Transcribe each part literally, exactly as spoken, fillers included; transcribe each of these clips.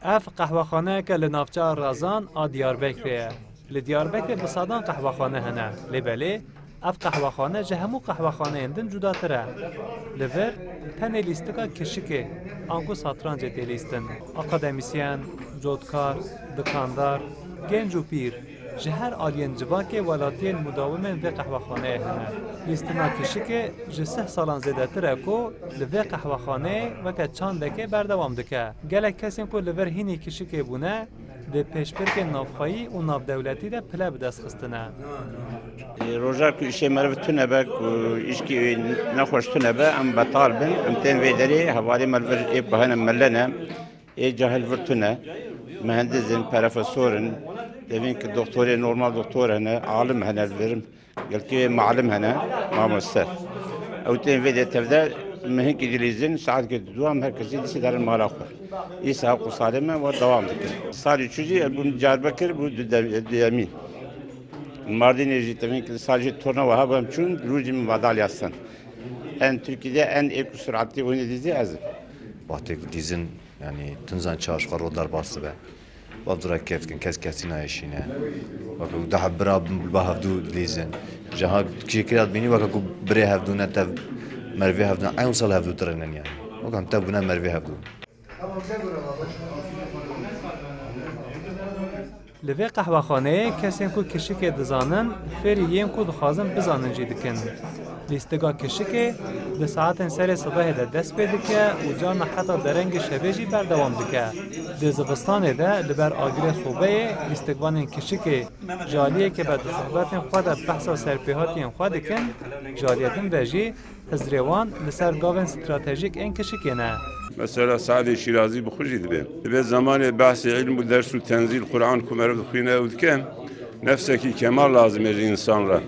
Ev qehwexaneyeke li navçeya Razan a Diyarbekirê ye. Li Diyarbekirê bi sedan qehwexane hene, lê belê ev qehwexane ji hemû qehwexaneyên din cudatir e. Li vir tenê lîstika kişikê anku satrancê tê lîstin. Akademîsyen, cotkar, dikandar, genc û pîr, ji her aliyên civakê welatiyên mudawimên vê qehwexaneyê hene. Lîstina kişikê ji sih salan zêdetir e ku li vê qehwexaneyê weke çandekê berdewam dike. Gelek kesên ku li vir hînî kişikê bûne, di pêşbirkên navxweyî û navdewletî de pile bi dest xistine. Roja ku îşê meriv tune be, ku îşkî nexweş tune be, em betal bin, em tên vê derê, hevalê me li vir ê ku hene mele ne, ê cahil vir tune, mihendiz in, perofesor in, devên ki doktorê normal doktor hene, alim hene li vir, gelkî wê malim hene, mamoste. Ew tên vê de tevde, me hinkî dilîzin, saetkê didu em her kesî dîsî derin mala xwe. Îsa qusarê me we dewam dikin. Salî çû jî ez bûm Diyarbekir, bû du de-, duyemîn. Mardînê jî tevên ki sal jî torna we hebû em çûn, rû jî min madalya stand. En Tirkiyede en êk û suratî oyunê dîzî ez im. Wextê ku dîzin, yanî, tinzan çaş xwe ro derbas dibe. Wek dûre kêf dikin, kes kesî nayêşîne. Weke ku deh bira ba hevdû dilîzin. Ji ha kişî kira dibînî weke ku birê hevdû ne tev merivê hevdû ne. Eyn sal hevdû tirinin yanî. Weke em tev bûne merivê hevdû. Li vê qehwexaneyê kesên ku kişikê dizanin, fêrî yên ku dixwazin bizanin jî dikin. Lîstiga kişikê di saetên serê sibehê de dest pê dike û carna heta derengê şevê jî berdewam dike. Di zivistanê de li ber agirê sobeyê lîstikvanên kişikê ji aliyekê ve di sohbetên xwe de behsa serpêhatiyên xwe dikin, ji aliyê din ve jî hizrê wan li ser gavên stratejîk ên kişikê ne. Mesela Sadê Şîrazî bi xwe jî dibe. Dibe zamanê behsê îlm û ders û tenzîl Quran ku meriv dixwîne ew dike, nefsekî kemal lazim e ji însan re.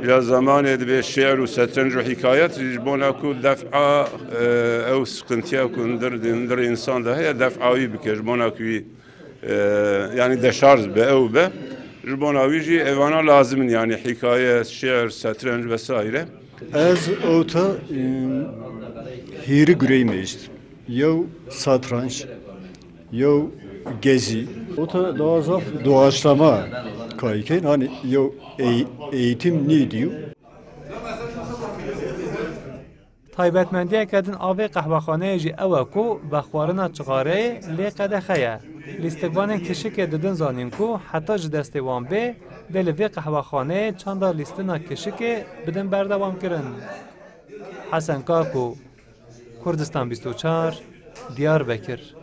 Îla zamanê dibe şi'r û setrenc û hîkayet jî ji bona ku def'a, e, ew sıkıntıya ku hundir, hundir însan de heye, def'a wî bike ji bona ku wî, e, yanî deşarj be ew be. Ji bona wî jî evana lazim in, yanî hîkaye, şi'r, setrenc vesaire. Ez ewta, e, hîrî gureyî me hişt. Yew satranç, yew gezî. Ewta daha zaf doğaçlama kayken, hani yew eğ-, eğitim ne diyor? Taybetmendiyeke din a vê qehwexaneyê jî ew e ku vexwarina çixareyê lê qedexe ye. Lîstikvanên kişikê didin zanîn ku heta ji destê wan bê, dê li vê qehwexaneyê çanda lîstina kişikê bidin berdewamkirin. Hesen Kako, Kurdistan bîst û çar, Diyarbekir.